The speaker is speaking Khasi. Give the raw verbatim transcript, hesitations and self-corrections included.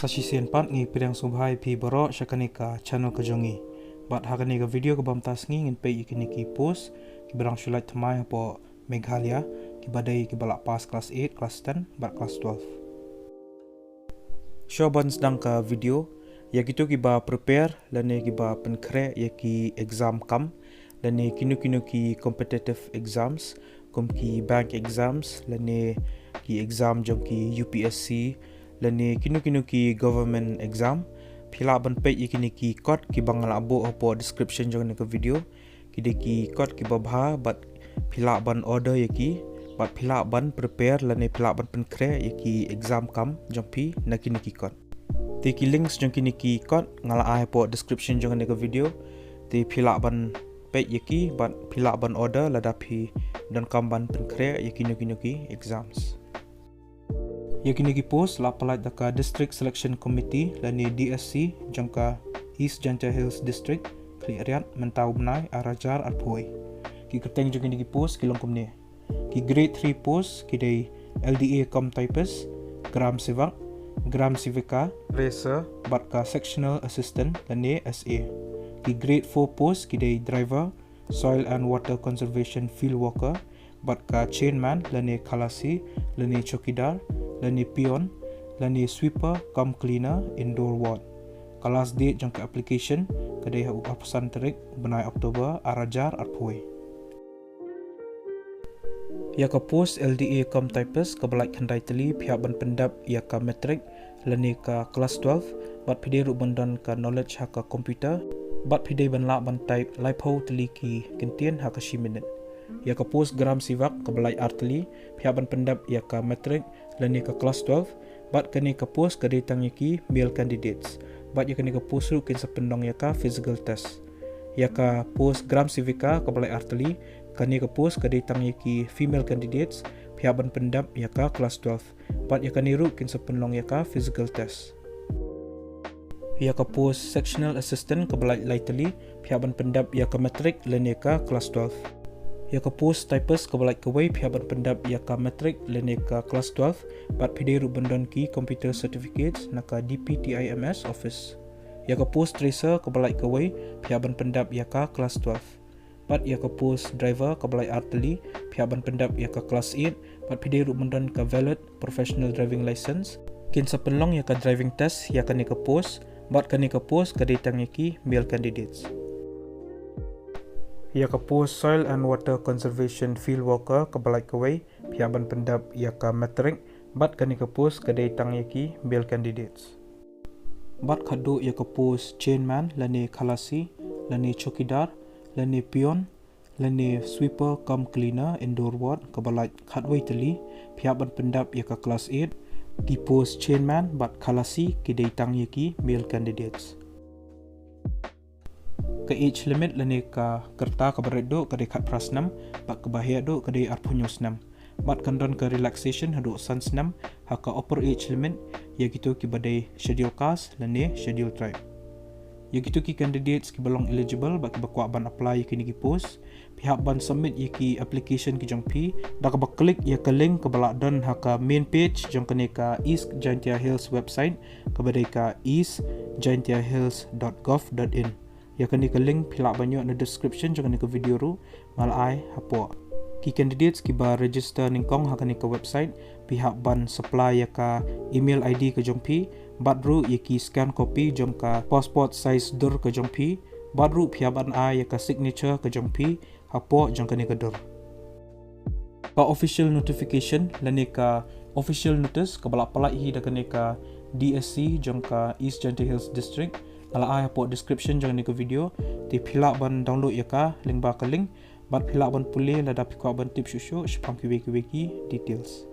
Sa shisien pat ngi pdiang sngewbha ïa phi baroh sha kane ka channel ka jong ngi. Bad ha kane ka video kaba mynta sngi ngin peit ïa kine ki post kiba dang shu lait thymmai hapoh Meghalaya, kiba dei kiba la pass class eight, class ten bad class twelve. Shuwa ban sdang ka video, ïa kito kiba prepare lane kiba pynkhreh ïa ki exam kam lane kino kino ki competitive exams, kum ki bank exams lane ki exam jong ki U P S C lane kino kino ki government exam, phi lah ban peit ïa kine ki code kiba nga la buh hapoh description jong kane ka video. Ki dei ki code kiba bha bad phi lah ban order ïa ki, bad phi lah ban prepare lane phi lah ban pynkhreh ïa ki exam kam jong phi na kine ki code. Te ki links jong kine ki code nga la ai hapoh description jong kane ka video. Te phi lah ban peit ïa ki bad phi lah ban order lada phi donkam ban pynkhreh ïa kino kino ki exams. Ïa kine ki post la pyllait da ka District Selection Committee lane D S C jong ka East Jaintia Hills District, Khliehriat, mynta u bnai ar hajar arphew. Ki kyrteng jong kine ki post ki long kumne. Ki grade three post ki dei L D A cum typist, Gram Sevak, Gram Sevika, Racer, bad ka Sectional Assistant lane S A. Ki grade four post ki dei driver, soil and water conservation field worker, bad ka chainman lane khalasi lane chowkidar lane peon lane sweeper cum cleaner indoor ward. Ka last date jong ka application ka dei ha u arphew san tarik bnai October ar hajar arphew. Ïa ka post L D A cum typist kaba lait khyndai tylli phi hap ban pyndep ïa ka matric lane ka class twelve, bad phi dei ruh ban don ka knowledge ha ka computer, bad phi dei ban lah ban type laiphew tylli ki kyntien ha ka shi minit. Ïa ka post Gram Sevak kaba lait ar tylli phi hap ban pyndep ïa ka matric lane ka class twelve, bad kane ka post ka dei tang ïa ki male candidates, bad ïa kane ka post ruh kin sa pynlong ïa ka physical test. Ïa ka post Gram Sevika kaba lait ar tylli, kane ka post ka dei tang ïa ki female candidates, phi hap ban pyndep ïa ka class twelve, bad ïa kane ruh kin sa pynlong ïa ka physical test. Ïa ka post Sectional Assistant kaba lait lai tylli phi hap ban pyndep ïa ka matric lane ka class twelve. Ïa ka post typist kaba lait kawei phi hap ban pyndep ïa ka matric lane ka class twelve, bad phi dei ruh ban don ki computer certificates na ka D P T I M S office. Ïa ka post tracer kaba lait kawei phi hap ban pyndep ïa ka class twelve. Bad ïa ka post driver kaba lait ar tylli phi hap ban pyndep ïa ka class eight, bad phi dei ruh ban don ka valid professional driving license. Kin sa pynlong ïa ka driving test ïa kane ka post, bad kane ka post ka dei tang ïa ki male candidates. Ïa ka post soil and water conservation field worker kaba lait kawei phi hap ban pyndep ïa ka matric, bad kane ka post ka dei tang ïa ki male candidates. Bad khadduh ïa ka post chainman lane khalasi lane chowkidar lane peon lane sweeper cum cleaner indoor ward kaba lait khatwei tylli phi hap ban pyndep ïa ka class eight. Ki post chainman bad khalasi ki dei tang ïa ki male candidates. Ka age limit lane ka rta kaba rit duh ka dei khatphra snem, bad kaba heh duh ka dei arphew hynñiew snem. Bad kan don ka relaxation haduh san snem ha ka upper age limit ïa kito kiba dei schedule caste lane schedule tribe. Ïa kito ki candidates kiba long eligible bad kiba kwah ban apply ïa kine ki post, phi hap ban submit ïa ki application ki jong phi da kaba click ïa ka link kaba la don ha ka main page jong kane ka East Jaintia Hills website, kaba dei ka east jaintia hills dot gov dot in. Ïa kane ka link phi lah ban ïoh na description jong kane ka video ruh, nga la ai hapoh. Ki candidates kiba register nyngkong ha kane ka website, phi hap ban supply ïa ka email I D ka jong phi, bad ruh ïa ki scan copy jong ka passport size dur ka jong phi, bad ruh phi hap ban ai ïa ka signature ka jong phi hapoh jong kane ka dur. Ka official notification lane ka official notice kaba la pyllait hi da kane ka D S C jong ka East Jaintia Hills District, nga la ai hapoh description jong kane ka video. Te phi lah ban download ïa ka lyngba ka link, bad phi lah ban pule lada phi kwah ban tip shuh shuh shaphang kiwei kiwei ki details.